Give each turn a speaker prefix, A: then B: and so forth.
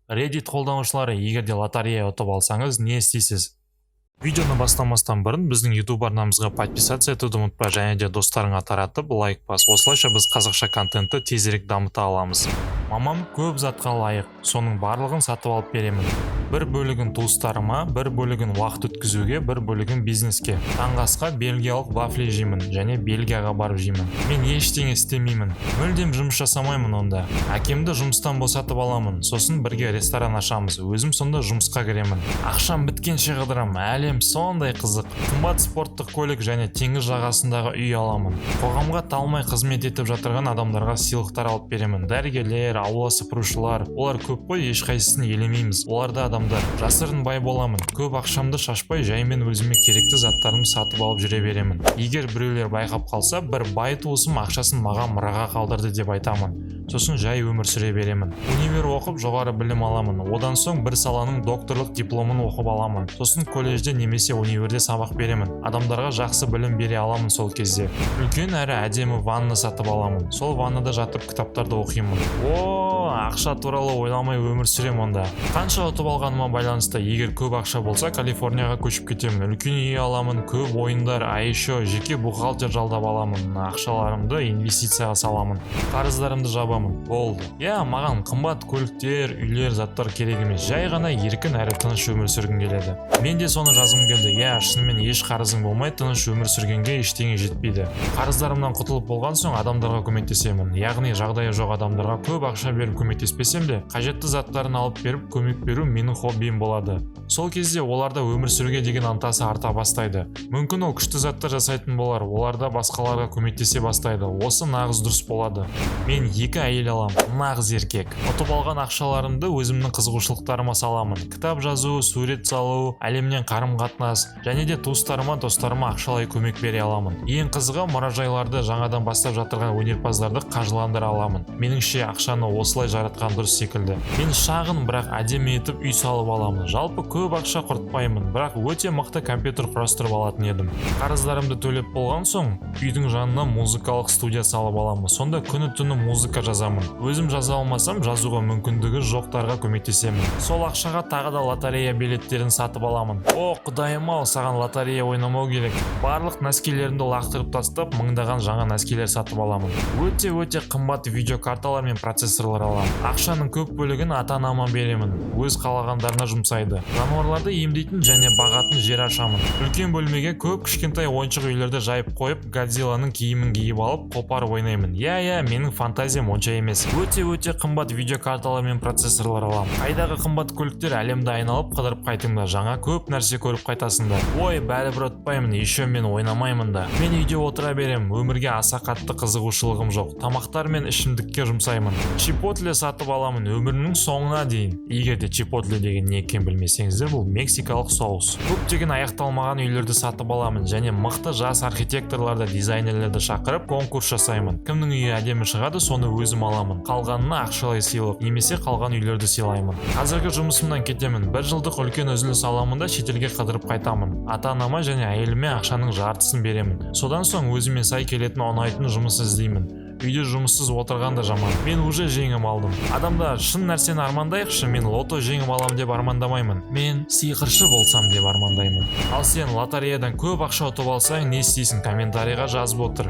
A: Reddit қолданушылары, егер де лотерея ұтып алсаңыз, не істейсіз? Видеоны бастамастан бұрын біздің YouTube арнамызға подписаться етуді ұмытпа және де достарыңа таратып, лайк бас. Осылайша біз қазақша контентті тезірек дамыта аламыз. Мамам көп затқа лайық, соның барлығын сатып алып беремін. Бір бөлігін туыстарыма, бір бөлігін уақыт өткізуге, бір бөлігін бизнеске. Таңғы асқа бельгиялық вафли жеймін және Бельгияға барып жеймін. Мен ештеңе істемеймін, мүлдем жұмыс жасамаймын онда. Әкемді жұмыстан босатып аламын, сосын бірге ресторан ашамыз. Өзім сонда жұмысқа кіремін. Ақшам біткенше қыдырам, әлем сондай қызық. Қымбат спорттық көлік және теңіз жағасындағы үй аламын. Қоғамға талмай қызмет етіп жатырған адамдарға сыйлықтар алып беремін. Дәрігерлер, аула сыпырушылар, олар көп қой, ешқайсысын елемейміз. Олар да адамдар. Жасырын бай боламын. Көп ақшамды шашпай, жаймен өзіме керекті заттарымды сатып алып жүре беремін. Егер біреулер байқап қалса, бір бай туысым ақшасын маған мұраға қалдырды деп айтамын. Сосын жай өмір сүре беремін. Универ оқып, жоғары білім аламын. Одан соң бір саланың докторлық дипломын оқып аламын. Сосын колледжде немесе универде сабақ беремін. Адамдарға жақсы білім бере аламын сол кезде. Үлкен әрі әдемі ванна сатып аламын. Сол ваннада жатып, кітаптарды оқимын. О, ақша туралы ойламай өмір сүремін онда. Қанша ұтып алғаныма байланысты. Егер көп ақша болса, Калифорнияға көшіп кетемін. Үлкен үй аламын, көп ойындар, а еще жеке бухгалтер жалдап аламын. Ақшаларымды инвестицияға саламын. Қарыздарымды жабамын. Болды. Иә, маған қымбат көліктер, үйлер, заттар керек емес. Жай ғана еркін әрі тыныш өмір сүргім келеді. Мен де соны жазғым келді. Иә, шынымен еш қарызың болмай, тыныш өмір сүргенге ештеңе жетпейді. Қарыздарымнан құтылып болған соң, адамдарға көмектесемін. Яғни жағдайы жоқ адамдарға көп ақша беріп көмектеспесем де, қажетті заттарын алып беріп, көмек беру менің хоббиім болады. Сол кезде оларда өмір сүруге деген ынтасы арта бастайды. Мүмкін, ол күшті заттар жасайтын болар, олар да басқаларға көмектесе бастайды. Осы нағыз дұрыс болады. Мен екі әйел аламын, нағыз еркек. Ұтып алған ақшаларымды өзімнің қызығушылықтарыма саламын: кітап жазу, сурет салу, әлемнен қарым қатынас және де туыстарыма, достарыма ақшалай көмек бере аламын. Ең қызығы, мұражайларды, жаңадан бастап жатырған өнерпаздарды қаржыландыра аламын. Меніңше, ақшаны осылай жаратқан дұрыс секілді. Мен шағын, бірақ әдемі етіп үй салып аламын. Жалпы көп ақша құртпаймын, бірақ өте мықты компьютер құрастырып алатын едім. Қарыздарымды төлеп болған соң, үйдің жанына музыкалық студия салып аламын. Сонда күні түні музыка жазамын. Өзім жаза алмасам, жазуға мүмкіндігі жоқтарға көмектесемін. Сол ақшаға тағы да лотерея билеттерін сатып аламын. О, құдайым ау, саған лотерея ойнамау керек. Барлық носкилерімді лақтырып тастап, мыңдаған жаңа носкилер сатып аламын. Өте өте қымбат видеокарталар мен процессорлар аламын. Ақшаның көп бөлігін ата анама беремін, өз қалағандарына жұмсайды. Жануарларды емдейтін және бағатын жер ашамын. Үлкен бөлмеге көп кішкентай ойыншық үйлерді жайып қойып, Годзилланың киімін киіп алып, қопарып ойнаймын. Иә, менің фантазиям онша емес. Өте өте қымбат видеокарталар мен процессорлар аламын. Қайдағы қымбат көліктер? Әлемді айналып, қыдырып қайтыңдар, жаңа көп нәрсе көріп қайтасыңдар. Ой, бәрібір ұтпаймын. Еще мен ойнамаймын да. Мен үйде отыра беремін. Өмірге аса қатты қызығушылығым жоқ. Тамақтар мен ішімдікке жұмсаймын. Чипотле сатып аламын өмірімнің соңына дейін. Егер де чипотле деген не екенін білмесеңіздер, бұл мексикалық соус. Көптеген аяқталмаған үйлерді сатып аламын және мықты жас архитекторларды, дизайнерлерді шақырып, конкурс жасаймын. Кімнің үйі әдемі шығады, соны өзім аламын. Қалғанына ақшалай сыйлық немесе қалған үйлерді сыйлаймын. Қазіргі жұмысымнан кетемін. Бір жылдық үлкен үзіліс аламын да, шетелге қыдырып қайтамын. Ата анама және әйеліме ақшаның жартысын беремін. Содан соң өзіме сай келетін, ұнайтын жұмыс іздеймін. Үйде жұмыссыз отырған да жаман. Мен уже жеңіп алдым. Адамдар, шын нәрсені армандайықшы. Мен лото жеңіп алам деп армандамаймын, мен сиқыршы болсам деп армандаймын. Ал сен лотереядан көп ақша ұтып алсаң, не істейсің? Комментарийға жазып отыр.